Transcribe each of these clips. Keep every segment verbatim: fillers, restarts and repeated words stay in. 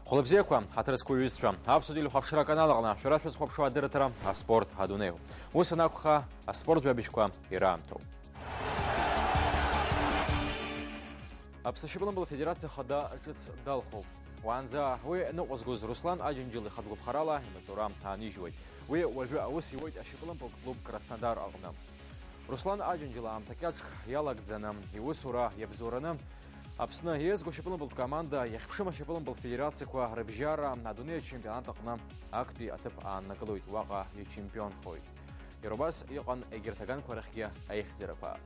Хәлыбзиақәа, ҳаҭыр зқәу иҩызцәа, Аԥсуа телехәаԥшра аканал аҟны шәара шәызхәаԥшуа адырраҭара «Аспорт адунеи». Ус анакәха, аспорт жәабжьқәа ираамҭоуп. Аԥсны ашьапылампыл афедерациа хада ҿыц далхуп. Уаанӡа уи ныҟәызгоз Руслан Аџьынџьал ихатә гәаԥхарала имаҵура аанижьуеит. Уи уажәы аус иуеит ашьапылампыл клуб Краснодар аҟны. Руслан Аџьынџьал аамҭа кьаҿк иалагӡаны, иусура иабзоураны, Аԥсны иеизго ашьапылампылтә команда иахьԥшым ашьапылампылтә федерациақәа рыбжьара адунеи ачемпионат аҟны актәи аҭыԥ ааннакылоит, уаҟа ичемпионхоит. Иара убас иҟан егьырҭ аганқәа рахьгьы аихьӡарақәа.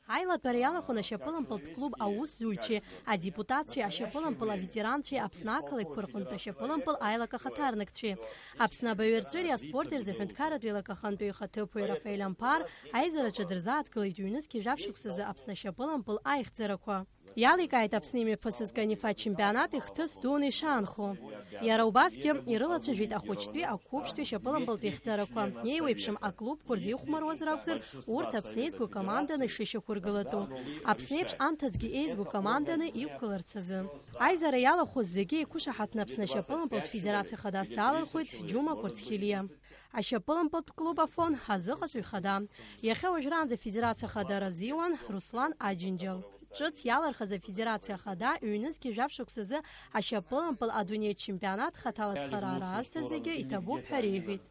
Аилатәара иалахәын ашьапылампылтә клуб аусзуҩцәеи, адепутатцәеи, ашьапылампыл аветеранцәеи, Аԥсны ақалақьқәа рҟынтә ашьапылампыл аилак ахаҭарнакцәеи. Аԥсны абаҩрҵәыреи аспорти рзы аҳәынҭқарратә еилак ахантәаҩы ихаҭыԥуаҩ Рафаель Амԥар аизараҿы дырзааҭгылеит ҩнызқьи жәаф шықәсазы Аԥсны ашьапылампыл аихьӡарақәа. Иаликааит Аԥсны имҩаԥысыз Канифа ачемпионат ихҭыс дуны ишаанхо. Иара убасгьы ирылацәажәеит ахәыҷтәи, ақәыԥштәи ашьапылампылтәи ахьӡарақәа. Еиуеиԥшым аклубқәа рзы ихәмаруазар акәзар, урҭ Аԥсны еизго команданы ишышьақәыргылатәу, Аԥсны еиԥш анҭыҵгьы еизго команданы иқәгыларц азы. Аизара иалахәыз зегьы еиқәышаҳаҭны Аԥсны ашьапылампылтә федерациа хадас далырхуеит Џьума Кәарцхелиа. Ашьапылампылтә клуб Афон азыҟаҵаҩ хада. Иахьа уажәраанӡа афедерациа хада разиуан Руслан Аџьынџьал. Ҿыц иалырхыз афедерациа хада ҩнызқьи жәаф шықәсазы ашьапылампыл адунеи ачемпионат хаҭала ацхыраара азҭаз зегьы иҭабуп ҳәа реиҳәеит.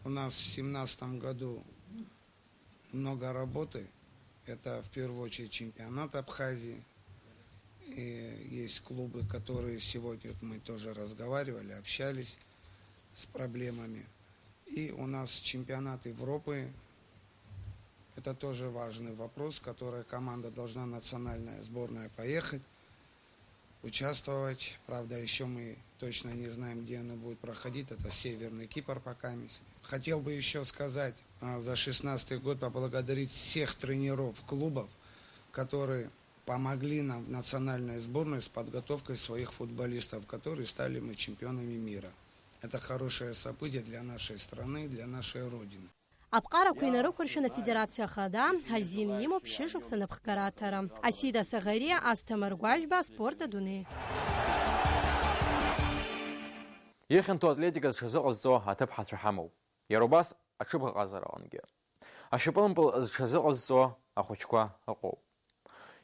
У нас в семнадцатом году много работы. Это в первую очередь чемпионат Абхазии. И есть клубы, которые сегодня, вот мы тоже разговаривали, общались с проблемами. И у нас чемпионат Европы. Это тоже важный вопрос, который команда должна, национальная сборная, поехать, участвовать. Правда, еще мы точно не знаем, где оно будет проходить. Это Северный Кипр пока. Хотел бы еще сказать, а, за шестнадцатый год поблагодарить всех тренеров клубов, которые помогли нам в национальной сборной с подготовкой своих футболистов, которые стали мы чемпионами мира. Это хорошее событие для нашей страны, для нашей Родины. Аԥҟарақәа инарықәыршәаны афедерациа хада азин имоуп шьышықәса напхгара аҭара. Асида Саӷариа, Асҭамыр Гәажәба, Аспорт адунеи. Ихьанҭоу атлетика зҽазыҟазҵо аҭыԥҳацәа ҳамоуп. Иара убас аҽыбӷаҟазара аҟынгьы. Ашьапылампыл зҽазыҟазҵо ахәыҷқәа ыҟоуп.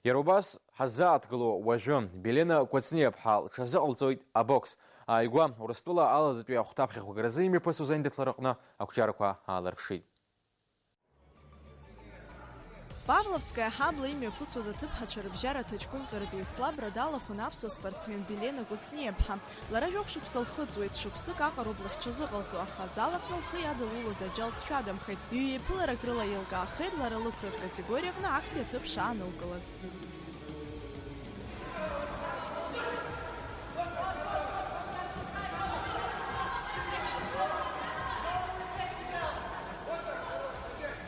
Иара убас ҳаззааҭгыло уажәы, Белена Кәыҵниаԥҳа лҽазыҟалҵоит абокс. Ааигәа, Урыстәыла аладатәи ахәҭаԥхьахәгаразы имҩаԥысуаз аиндаҭлара аҟны ақәҿиарақәа ааларԥшит. Павловская аҳабла имҩаԥысуаз аҭыԥҳацәа рыбжьара аҭаҷкәымҟьаратә еицлабра далахәын аԥсуа спортсмен Белена Кәыҵниаԥҳа. Лара жәохә шықәса лхыҵуеит, шықәсык аҟароуп лахьҽазыҟалҵо, аха залаҟны лхы иадылулоз аџьал цәадамхеит. Ҩ-еиԥыларак рыла еилкаахеит лара лықәратә категориа аҟны актәи аҭыԥ шаанылкылаз.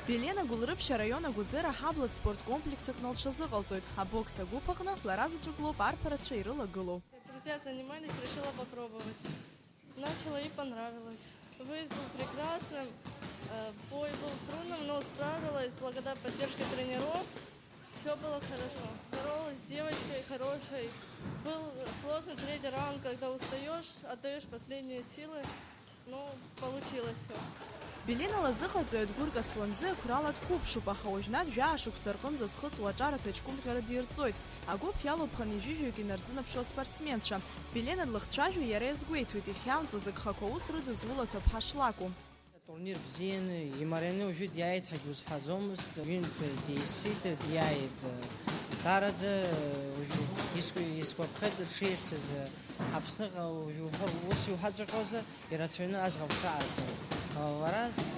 Белена Гәылрыԥшь араион Агәыӡера аҳаблатә спорт комплекс аҟны лҽазыҟалҵоит. Абокс агәыԥ аҟны лара заҵәык лоуп арԥарацәа ирылагылоу. Друзья занимались, решила попробовать. Начала и понравилось. Выезд был прекрасным, э, бой был трудным, но справилась благодаря поддержке тренеров. Все было хорошо. Боролась с девочкой хорошей. Был сложный третий раунд, когда устаешь, отдаешь последние силы. Ну, получилось все. Белена лазыҟаҵаҩ Адгәыр Касланӡы ақәрала дқәыԥшуп, аха уажәнатә жәаа шықәса рҟынӡа зхыҵуа аҿар аҭаҷкәымҟьара дирҵоит. Агәыԥ иалоуп хынҩажәижәаҩык инарзынаԥшуа аспортсменцәа. Белена длыхцәажәо иара иазгәеиҭоит, ихьаамҵуа зыгхақәа аус рыдызуло аҭыԥҳа шлакәу. Атурнир бзианы, имарианы уажәы диааит ҳәагьы узҳәаӡомызт, ҩынтә дисит, диааит. Даараӡа уажәы исгәаԥхеит дшиасыз. Аԥсныҟа уажәы уҳәа-, ус иуҳәаҵәҟьозар, ирацәаҩны аӡӷаб шәаҟаӡам. Лара с-,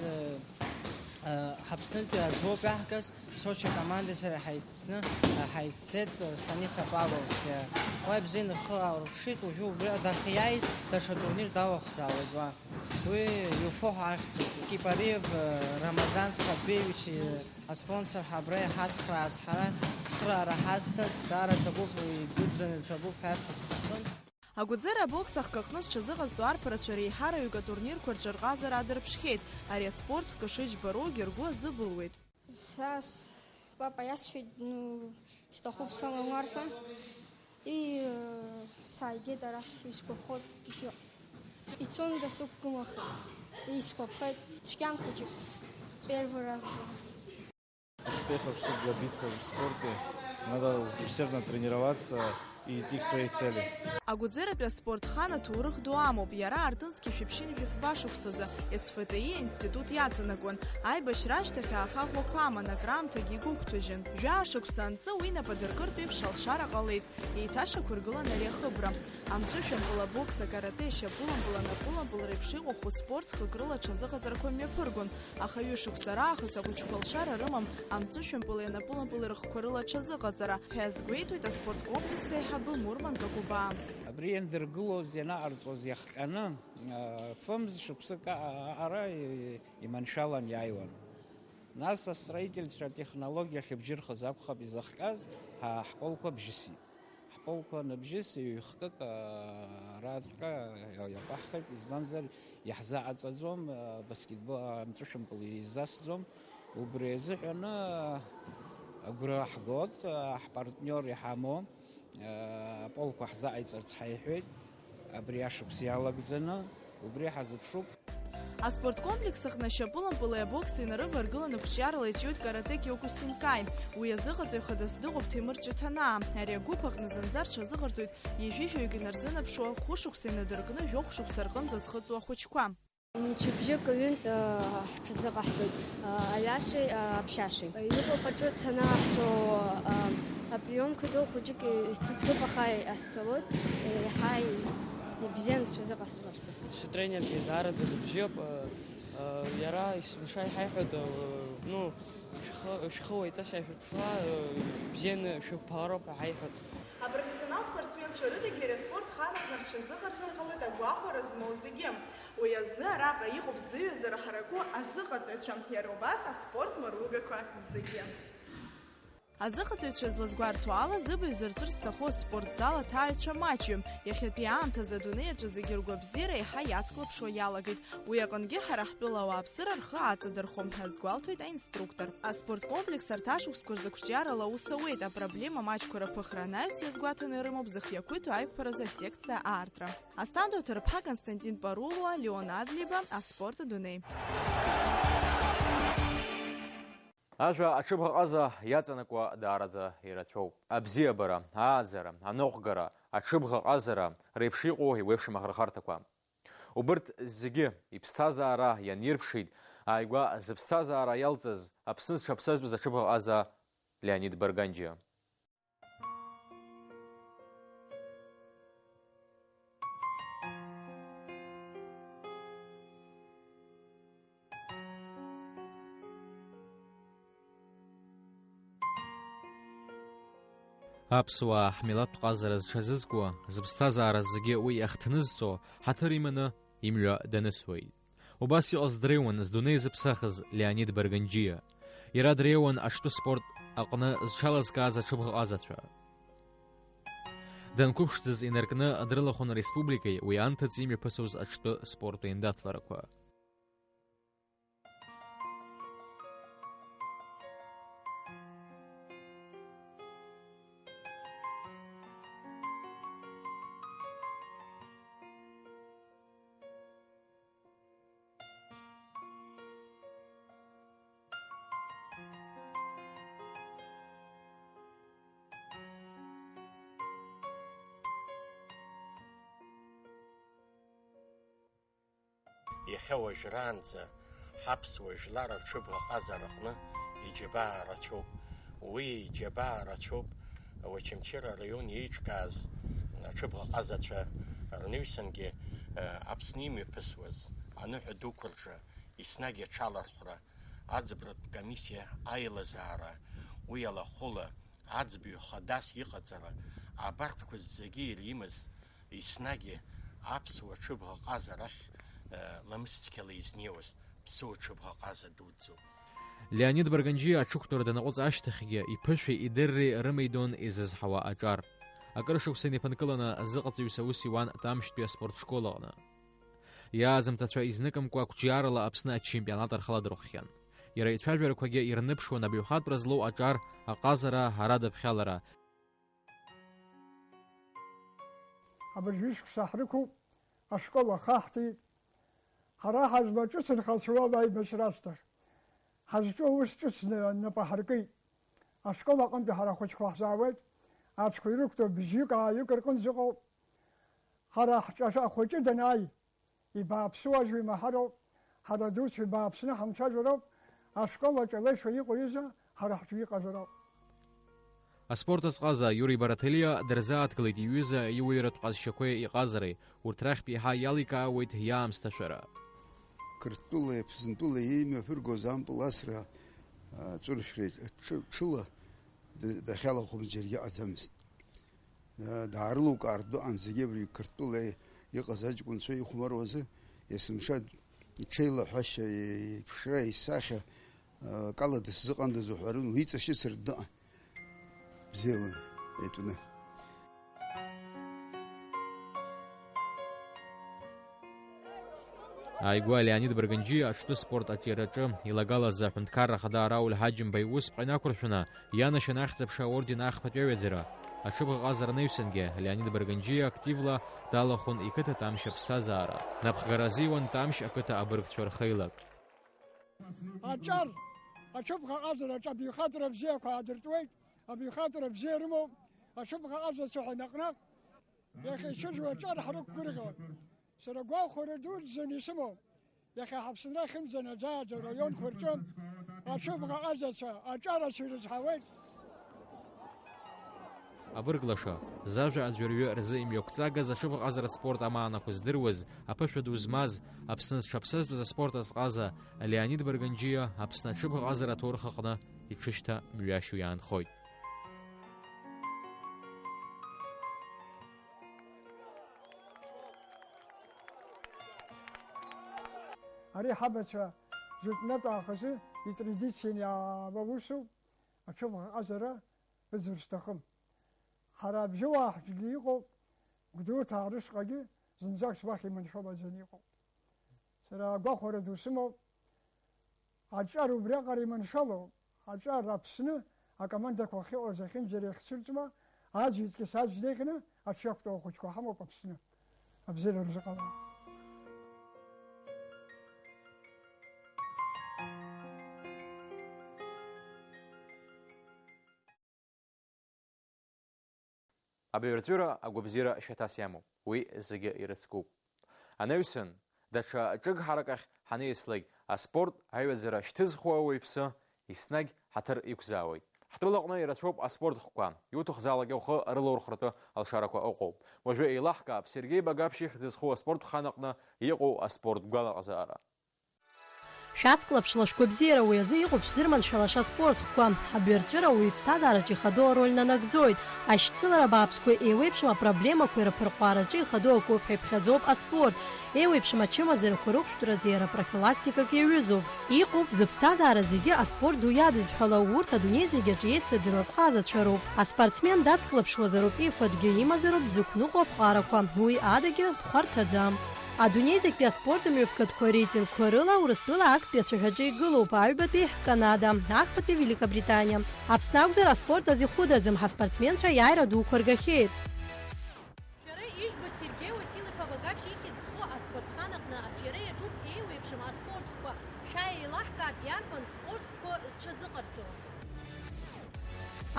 Ҳаԥснытәи адәоуп иаҳгаз, Сочи акомандеи сареи ҳаицны, ҳаиццеит Станица Павловская. Уа ибзианы рхы аурԥшит, уажәы убри дахьиааиз даҽа турнир далахәзаауеит уа. Уи Иуфо ҳәа ахьӡуп. Кипариев Рамазан Цхадбеевич аспонсор ҳәа абра иҳацхрааз ҳара, цхыраара ҳазҭаз, даара иҭабуп, идәықәӡаны иҭабуп ҳәа иасҳәарц сҭахын. Агәыӡыра абокс ахкы аҟны зҽазыҟазҵо арԥарацәа реиҳараҩык атурнирқәа рҿы рҟазара аадырԥшхьеит. Ари аспорт хкы шыџьбароугьы ргәы азыбылуеит. Са с-, папа иасҳәеит, ну, сҭахуп самануар ҳәа. И, э, Сааигеит арахь, исгәаԥхоит, ишыҟ-, ицон дасу гәымахеит, исгәаԥхеит, цәгьан хәыҷык, первый раз азы. Успехов, чтобы добиться в спорте, надо усердно тренироваться и идти к своей цели. Агәыӡератәи аспорт хан аҭоурых ду амоуп, иара артынсгьы шәиԥшьынжәи фба шықәсазы, СФТИ аинститут иаҵанакуан. Аибашьра ашьҭахь аахаӷәӷәақәа аман, акраамҭагьы игәыгәҭажьын. Жәаа шықәса анҵы, уи инапы адыркыртә еиԥш алшара ҟалеит. Еиҭашьақәыргылан ари ахыбра. Амҵәышәымпыл, абокс, акарате, ашьапылампыл, анапылампыл реиԥш иҟаху спорт хкык рыла аҽазыҟаҵарақәа мҩаԥыргон, аха ҩышықәса раахыс ахәыҷқәа лшара рымам амҵәышәымпыли анапылампыли рыхқәа рыла аҽазыҟаҵара, ҳәа иазгәеиҭоит аспорткомплекс аиҳабы Мурманка Кубаа. Абри иандыргылоз, ианаҟарҵоз иахҟьаны, фымз шықәсык аҟара иманшәалан иааиуан. Нас астроительцәа атехнологиа ахьыбжьырхыз акәхап изыхҟьаз, ҳа ҳполқәа бжьысит. Ҳполқәа ныбжьыс ҩ-хкык, аа, араҵәҟьа иакәаҳхеит, избанзар, иаҳзаҟаҵаӡом, аа, баскетбол, амҵәышәымпыл изасӡом. Убри азыҳәаны, аа, агәра ҳгоит, аа, ҳпартниор иҳамоу, аа, аполқәа ҳзаҟаиҵарц ҳаиҳәеит. Абри ашықәс иалагӡаны убри ҳазыԥшуп. Аспорткомплекс аҟны ашьапылампыли абокси инарываргыланы қәҿиарала иҿиоит каратэ Киокусинкаи. Уи азыҟаҵаҩ хадас дыҟоуп Ҭемыр Ҷыҭанаа. Ари агәыԥ аҟны зынӡа рҽазыҟарҵоит ҩажәи жәаҩык инарзынаԥшуа, хәышықәса инадыркны жәохә шықәса рҟынӡа зхыҵуа ахәыҷқәа. Мчыбжьык ҩынтә, ы, ҳҽазыҟаҳҵоит, ы, аҩашеи, ы, аԥшьашеи. Иҟоуп аҿы цаны ҳцо, ы, априомқәа ду хәыҷык изҭыҵуп, аха иҟасҵалоит, еиҳа ибзианы сҽазыҟасҵалар сҭахуп. Сытренергьы даараӡа дыбжьоуп, ы, ы, иара есымша иҳаиҳәоит, ы, ну, шәхы, шәхы уаҩҵас иашәырԥшуа, ы, бзианы шәықәԥалароуп ҳәа ҳаиҳәоит. Апрофессионал спортсменцәа рыдагьы ари аспорт хан аҟны рҽазыҟарҵар ҟалоит агәахәара змоу зегьы. Уи азы араҟа иҟоуп зыҩаӡара ҳараку азыҟаҵаҩцәа, иара убас аспорт маругақәа зегьы. Азыҟаҵаҩцәа злазгәарҭо ала, зыбаҩ зырҵәыр зҭаху аспорт зал аҭааҩцәа маҷҩым. Иахьатәи аамҭазы адунеи аҿы зегьы ргәабзиара еиҳа иацклаԥшуа иалагеит. Уи аҟынгьы ҳара ҳтәыла ауааԥсыра рхы аҵадырхом ҳәа азгәалҭоит аинструктор. Аспорткомплекс арҭ ашықәсқәа рзы қәҿиарала аус ауеит, апроблема маҷқәа рыԥыхра анаҩс иазгәаҭаны ирымоуп зхы иақәиҭу аиқәԥаразы асекциа аартра. Асҭанда Ҭарԥҳа, Константин Парулуа, Леон Адлиба, аспорт адунеи. Ажәа аҽыбӷаҟаза иаҵанакуа даараӡа ирацәоуп. Абзиабара, ааӡара, аныҟәгара, аҽыбӷаҟазара реиԥш иҟоу еиуеиԥшым ахырхарҭақәа. Убырҭ зегьы иԥсҭазаара ианирԥшит ааигәа зыԥсҭазаара иалҵыз Аԥсны зҽаԥсазтәыз аҽыбӷаҟаза Леонид Барганџьиа. Аԥсуаа ҳмилаҭтә ҟазара зҽазызкуа, зыԥсҭазаара зегьы уи ахҭнызҵо, ҳаҭыр иманы имҩа данысуеит. Убас иҟаз дреиуан здунеи зыԥсахыз Леонид Барганџьиа. Иара дреиуан аҽтәы спорт аҟны зҽалазкааз аҽыбӷаҟазацәа. Данқәыԥшӡаз инаркны дрылахәын ареспубликеи уи анҭыҵ имҩаԥысуаз аҽтәы спорт еиндаҭларақәа. Иахьа уажәраанӡа ҳаԥсуа жәлар аҽыбӷаҟазараҟны иџьабаа рацәоуп. Уи иџьабаа рацәоуп Очамчыра араион еиҿкааз аҽыбӷаҟазацәа рнаҩсангьы, э, Аԥсны имҩаԥысуаз аныҳәа дуқәа рҿы еснагь аҽалархәра, аӡбратә комиссиа аилазаара, уи алахәыла, аӡбаҩ хадас иҟаҵара, абарҭқәа зегьы иримаз, еснагь аԥсуа ҽыбӷаҟаза рахь, э, ламысцқьала изнеиуаз ԥсуа ҽыбӷаҟаза дуӡӡоуп. Леонид Барганџьиа аҽықәтәара данаҟәыҵ ашьҭахьгьы иԥышәеи идырреи рымеидон изызҳауа аҿар. Акыр шықәса инеиԥынкыланы азыҟаҵаҩыс аус иуан Тамшьтәи аспорт школ аҟны. Иааӡамҭацәа изныкымкәа қәҿиарала Аԥсны ачемпионат рхаладырхәхьан. Иара ицәажәарақәагьы ирныԥшуан абаҩхатәра злоу аҿар, аҟазара, арадаԥхьалара. Абыржә ишықәса ҳрықәуп, ашкол ахаҳҵеит. Ҳара ҳазлаҿыц нхацәоуала аибашьра ашьҭахь, ҳазҿу аус ҿыцны нап аҳаркит. Ашкол аҟынтәи ҳара ахәыҷқәа ҳзаауеит, ацәқәа ирықәтәоу бжьҩык-ааҩык рҟынӡа ыҟоуп. Ҳара ҳҿаҿа ахәыҷы данааи, ибааԥсу ажәа имаҳароуп, ҳара дуцәа ибааԥсны ҳамцәажәароуп, ашкол аҿы алеишәа иҟоу изы ҳара ҳҿы иҟазароуп. Аспорт азҟаза Иури Бараҭелиа дырзааҭгылеит иҩыза иуаҩратә ҟазшьақәеи иҟазареи, урҭ рахьтә еиҳа иаликаауеит иаамсҭашәара. Қырҭтәылеи Аԥсынтәылеи еимҩаԥыргоз ампыл асра, аҵәыршәреи ҽы-, ҽыла д-, дахьалахәымыз џьаргьы ыҟаӡамызт. Даарылукаартә дыҟан зегьы абри Қырҭтәыла иҟаз аҷкәынцәа ихәмаруазы, есымша иҽеилаҳәашьа, иԥшра, исахьа, акала дысзыҟандаз уҳәарын, уи иҵашьыцыртә дыҟан. Бзиала итәны. Ааигәа Леонид Барганџьиа аҽтәы спорт аҿиараҿы илагалаз аҳәынҭқарра ахада Рауль Ҳаџьымба иусԥҟа инақәыршәаны, ианашьан Ахьӡ-аԥша аорден ахԥатәи аҩаӡара. Аҽыбӷаҟазара анаҩсангьы Леонид Барганџьиа активла далахәын иқыҭа Тамшь аԥсҭазаара. Напхгара азиуан Тамшь ақыҭа абыргцәа рхеилак. Аҿар, аҽыбӷаҟазараҿы абаҩхатәра бзиақәа аадыртуеит, абаҩхатәра бзиа рымоуп, аҽыбӷаҟазацәа ҳәа наҟ-наҟ иахьа ицәыӡуа аҿар ҳрықәгәырӷьон. Сара гәахәара дуӡӡаны исымоуп. Иахьа ҳаԥсынра ахьынӡанаӡааӡо араионқәа рҿы аҽыбӷаҟазацәа, аҿарацәа ирызҳауеит. Абырг лаша, зажәа аӡәырҩы рзы имҩақәҵагаз аҽыбӷаҟазаратә спорт амаанақәа здыруаз, аԥышәа ду змаз, Аԥсны зҽаԥсазтәыз аспорт азҟаза Леонид Барганџьиа Аԥсны аҽыбӷаҟазара аҭоурых аҟны иҽышьҭа мҩашьо иаанхоит. Ари ҳабацәа жәытәнатә аахазы итрадицианы иаауа усуп, аҽыбӷаҟазара ыӡыр сҭахым. Ҳара абжьыуаа ҳҿгьы иҟоуп, Гәдоуҭаа рышҟагьы зынӡак уахь иманшәалаӡаны иҟоуп. Сара агәахәара ду сымоуп. Аҿар убриаҟара иманшәалоуп. Аҿар Аԥсны акомандақәа ахьыҟаз ахьынџьара иахьцәырҵуа, аӡә иҵкьыс аӡә деиӷьны аҽиақәтәоу ахәыҷқәа ҳамоуп Аԥсны. Абзиара рзыҟала. Абаҩрҵәыра агәабзиара шьаҭас иамоуп, уи зегьы ирыцкуп. Анаҩсан, даҽа ҿыгҳарак ахь ҳанеислак, аспорт аҩаӡара шьҭызхуа ауаҩԥсы еснагь ҳаҭыр иқәзаауеит. Ҳтәылаҟны ирацәоуп аспорт хқәа, иуҭахзаалак ухы рылаурхәратәы алшарақәа ыҟоуп. Уажәы еилаҳкаап Сергеи Багаԥшь ихьӡ зху аспорт хан аҟны иҟоу аспорт гәалаҟазаара. Шәацклаԥш, лашәқәа бзиара уи азы иҟоуп шәзырманшәалаша аспорт хқәа. Абаҩрҵәыра уаҩы иԥсҭазаараҿы ихадоу ароль нанагӡоит. Ашьцылара бааԥсқәа еиуеиԥшым апроблемақәа ирыԥырҟәаараҿы ихадоу акоуп ҳәа иԥхьаӡоуп аспорт. Еиуеиԥшым ачымазарақәа рықәтәразы иара профилактикак иаҩызоуп. Иҟоуп зыԥсҭазаара зегьы аспорт ду иадызҳәало, урҭ адунеи зегьы аҿы еицырдыруа азҟазацәа роуп. Аспортсмен дацклаԥшуазароуп, ифатәгьы имазароуп дзықәныҟәо аԥҟарақәа, уи адагьы дхәарҭаӡам. Адунеи зегьтәи аспорт мҩаԥгатәқәа реитингқәа рыла Урыстәыла актәи ацәаҳәаҿы игылоуп аҩбатәи Канада, ахԥатәи Великобританиа. Аԥсны акәзар аспорт азы ихәыдаӡам, ҳаспортсменцәа аиааира дуқәа ргахьеит. Шәара ижәбо Сергеи Уасил-иԥа Багаԥшь ихьӡ зху аспортхан аҟны аҿиара иаҿуп еиуеиԥшым аспорт хкқәа. Шәааи еилаҳкаап иарбан спорт хкқәа рҽазыҟарҵо.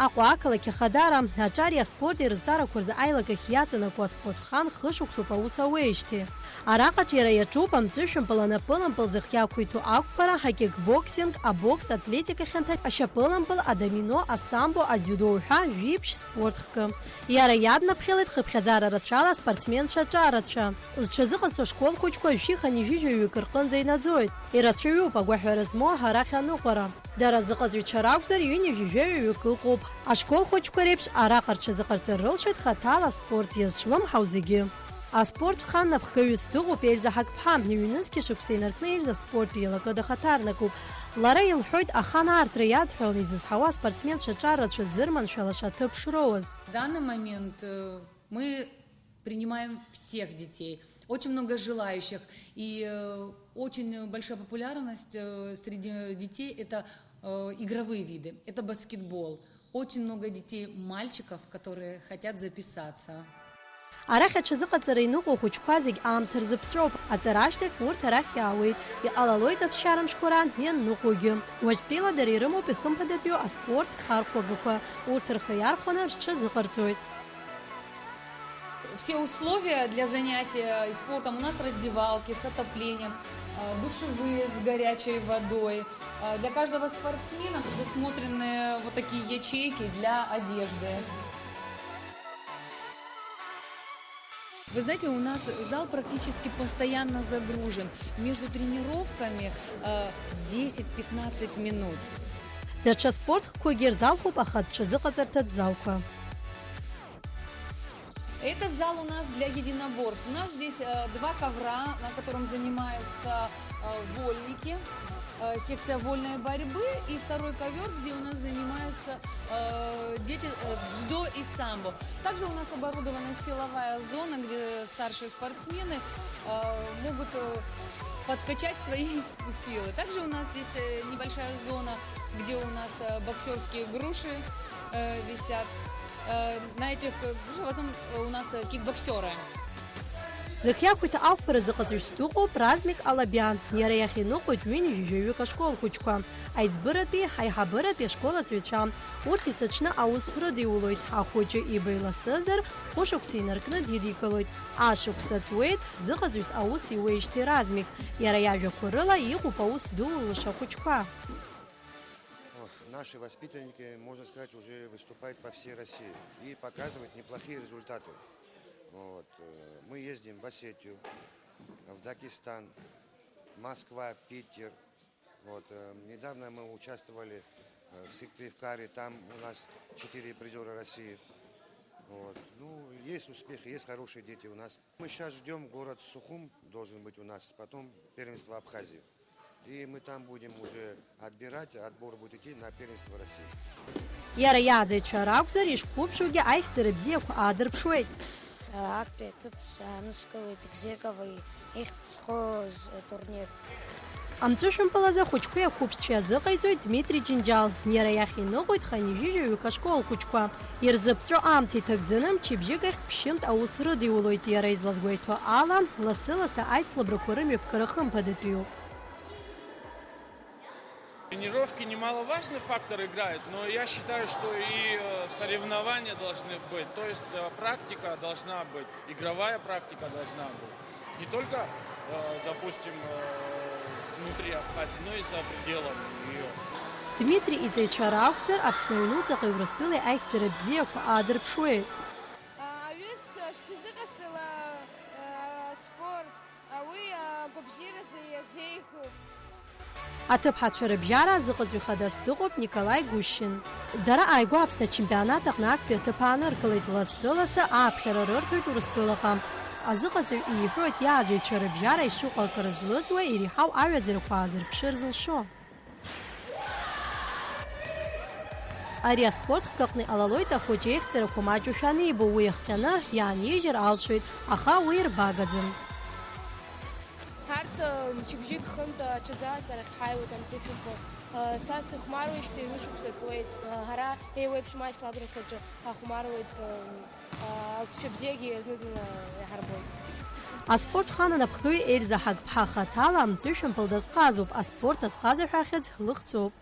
Аҟәа ақалақь Ахадара аҿари аспорти рызҵаарақәа рзы аилакахь иаҵанакуа аспортхан хышықәсоуп аус ауеижьҭеи. Араҟа аҿиара иаҿуп амҵәышәымпыл, анапылампыл зых иақәиҭу ақәԥара, акикбоксинг, абокс, атлетика хьанҭа, ашьапылампыл, адомино, асамбо, адиудо уҳәа жәиԥшь спорт хкы. Иара иаднаԥхьалеит хыԥхьаӡара рацәала аспортсменцәа аҿарацәа. Зҽазыҟазҵо ашкол хәыҷқәа жәшәи хынҩажәи жәаҩык рҟынӡа инаӡоит. Ирацәаҩуп агәаҳәара змоу арахь аныҟәара. Дара азыҟаҵаҩцәа ракәзар, ҩынҩажәи жәаҩаҩык ыҟоуп. Ашкол хәыҷқәа реиԥш, араҟа рҽазыҟарҵар рылшоит хаҭала аспорт иазҿлымҳау зегьы. Аспорт хан напхгаҩыс дыҟоуп Ельза Ҳақԥҳа, ҩнызқьи шықәса инаркны Ельза аспорттә еилакы дахаҭарнакуп. Лара илҳәоит, ахан аартра иадҳәаланы изызҳауа аспортсменцәа аҿарацәа ззырманшәалаша аҭыԥ шроуаз. В данный момент, э, мы принимаем всех детей. Очень много желающих. И, э, очень большая популярность, э, среди детей — это, э, игровые виды. Это баскетбол. Очень много детей, мальчиков, которые хотят записаться. Арахь аҽазыҟаҵара иныҟәо ахәыҷқәа зегь аамҭа рзыԥҵәоуп. Аҵара ашьҭахь урҭ арахь иаауеит. Иҟалалоит аԥсшьара мшқәа раан ианныҟәогьы. Уажәтәиала дара ирымоуп ихымԥадатәиу аспорт хархәагақәа. Урҭ рхы иархәаны рҽазыҟарҵоит. Все условия для занятия спортом у нас: раздевалки с отоплением, э, душевые с горячей водой. Э, для каждого спортсмена предусмотрены вот такие ячейки для одежды. Вы знаете, у нас зал практически постоянно загружен. Между тренировками, э, десять-пятнадцать минут. Даҽа спортқәагьы рзалхуп, аха даҽа зыҟаҵарҭатә залқәа. Это зал у нас для единоборств. У нас здесь, э, два ковра, на котором занимаются, э, вольники, э, секция вольной борьбы, и второй ковёр, где у нас занимаются, э, дети, э, дзюдо и самбо. Также у нас оборудована силовая зона, где старшие спортсмены, э, могут, э, подкачать свои с-, силы. Также у нас здесь, э, небольшая зона, где у нас, э, боксёрские груши, э, висят. Э, на этих, э, грушах в основном, э, у нас, э, кикбоксёры. Зхы иақәиҭу ақәԥара зыҟаҵаҩыс дыҟоуп Размик Алабиан. Иара иахь иныҟәоит ҩынҩажәаҩык ашкол хәыҷқәа, аиҵбыратәи, аиҳабыратәи ашкол аҵаҩцәа. Урҭ есыҽны аус рыдиулоит. Ахәыҷы иба иласызар, хәышықәса инаркны дидикылоит. Ашықәса ҵуеит, зыҟаҵаҩыс аус иуеижьҭеи Размик. Иара иажәақәа рыла, иҟоуп аус ду лыша хәыҷқәа. Ох, наши воспитанники, можно сказать, уже выступают по всей России и показывают неплохие результаты. Вот, э, мы ездим в Осетию, в Дагестан, Москва, Питер. Вот, э, недавно мы участвовали, э, в Сыктывкаре, там у нас четыре призёра России. Вот. Ну, есть успехи, есть хорошие дети у нас. Мы щас ждём, город Сухум должен быть у нас, потом первенство Абхазии. И мы там будем уже отбирать, отбор будет идти на первенство России. Иара иааӡаҩцәа ракәзар, ишқәыԥшугьы аихьӡара бзиақәа аадырԥшуеит. Актәи аҭыԥ ааныскылеит Гзековаи ихьӡ зхоз атурнир. Амҵәышәымпыл азы ахәыҷқәеи ақәыԥшцәеи азыҟаиҵоит Дмитри Џьынџьал. Иара иахь иныҟәоит хынҩажәи жәаҩык ашкол ахәыҷқәа. Ирзыԥҵәо аамҭа иҭагӡаны мчыбжьык ахь ԥшьынтә аус рыдиулоит. Иара излазгәеиҭо ала, лассы-лассы аицлабрақәа рымҩаԥгара хымԥадатәиуп. Тренировки немаловажный фактор играют, но я считаю, что и, э, соревнования должны быть, то есть, э, практика должна быть, игровая практика должна быть. Не только, э, допустим, э, внутри Абхазии, но и за пределами её. Дмитри иҵаҩцәа ракәзар, Аԥсны аҩнуҵаҟеи Урыстәылеи аихьӡара бзиақәа аадырԥшуеит. Аҩызцәа шәзыҟашәҵала, э, аспорт. Уи агәабзиаразы иазеиӷьуп. Аҭыԥҳацәа рыбжьара азыҟаҵаҩ хадас дыҟоуп Николаи Гущин. Дара ааигәа Аԥсны ачемпионат аҟны актәи аҭыԥ ааныркылеит, лассы-лассы ааԥхьара рырҭоит Урыстәылаҟа. Азыҟаҵаҩ иҳәоит, иааӡаҩцәа рыбжьара ишыҟоу акрызлыҵуа иреиҳау аҩаӡарақәа аазырԥшыр зылшо. Ари аспорт хкы аҟны иҟалалоит ахәыҷы ихьӡарақәа маҷушәа анибо, уи иахҟьаны иаанижьыр алшоит, аха уи ирбагаӡам. Ҳарҭ, э, мчыбжьык хынтә аҽазыҟаҵарахь ҳаиуеит амҵәышәымпыл. Э, са сыхәмаруеижьҭеи ҩышықәса ҵуеит. Э, ҳара еиуеиԥшым аицлабрақәа рҿы ҳахәмаруеит, э, Алҵшәа бзиагьы зны-зынла иаҳарбоит. Аспорт хан анапхгаҩы Ельза Ҳагԥҳа хаҭала амҵәышәымпыл дазҟазоуп, аспорт азҟаза ҳәа ахьӡ лыхҵоуп.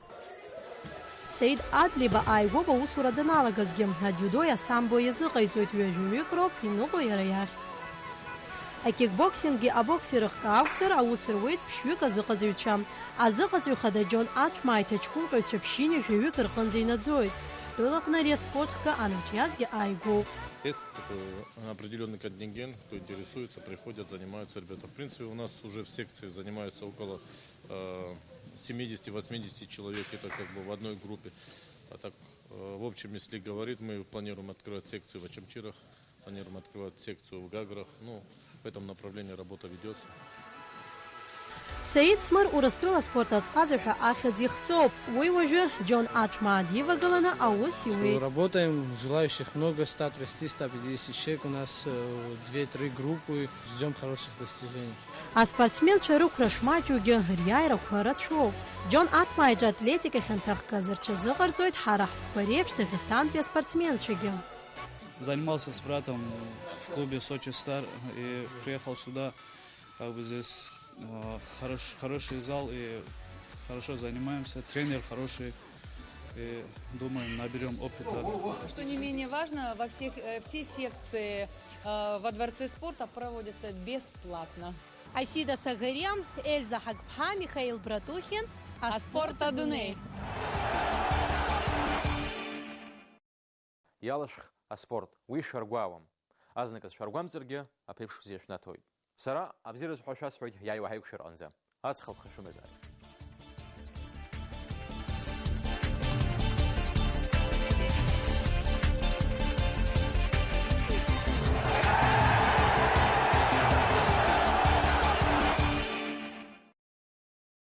Саид Адлиба ааигәоуп аусура даналагазгьы, адиудои асамбои иазыҟаиҵоит, ҩажәаҩык роуп иныҟәо иара иахь. Акикбоксинги абокси рыхк акәзар, аус руеит ԥшьҩык азыҟаҵаҩцәа. Азыҟаҵаҩ хада Џьон Аҭәмаа иҭаҷкәымҟьаҩцәа ԥшьынҩажәаҩык рҟынӡа инаӡоит. Ҳтәылаҟны ари аспорт хкы анаҿиазгьы ааигәоуп. Есть такой определённый контингент, кто интересуется, приходят, занимаются ребята. В принципе, у нас уже в секции занимаются около, э, семидесяти-восьмидесяти человек, это как бы в одной группе. А так, э, в общем, если говорить, мы планируем открывать секцию в Очамчирах. Планируем открывать секцию в Гаграх. Ну, в этом направлении работа ведётся. Саид Смыр Урыстәыла аспорт азҟаза ҳәа ахьӡ ихҵоуп. Уи уажәы Џьон Аҭәмаа дивагыланы аус иуеит. Работаем, желающих много, ста тридцати, ста пятидесяти человек. У нас, э, две-три группы. Ждём хороших достижений. Аспортсменцәа рықәра шмаҷугьы, риааирақәа рацәоуп. Џьон Аҭмаа иҿы атлетикахь анҭахгаз рҽазыҟарҵоит ҳара ҳтәқәа реиԥш Дагестантәи аспортсменцәагьы. Занимался с братом в клубе Сочи Стар и приехал сюда, как бы здесь э, хорош, хороший зал и хорошо занимаемся, тренер хороший, и думаем, наберем опыта. Что не менее важно, во всех, э, все секции э, во Дворце спорта проводятся бесплатно. Асида Сагариа, Эльза Ҳагԥҳа, Михаил Братухин, Аспорт адунеи. Иалашәх аспорт, уи шәаргәаауам. Азныказ шәаргәамҵыргьы, аԥеиԥш бзиа шәнаҭоит. Сара абзиараз ҳәа шәасҳәоит ҳиааиуа ҳаиқәшәара аҟынӡа. Аҵх алԥха шәымазааит.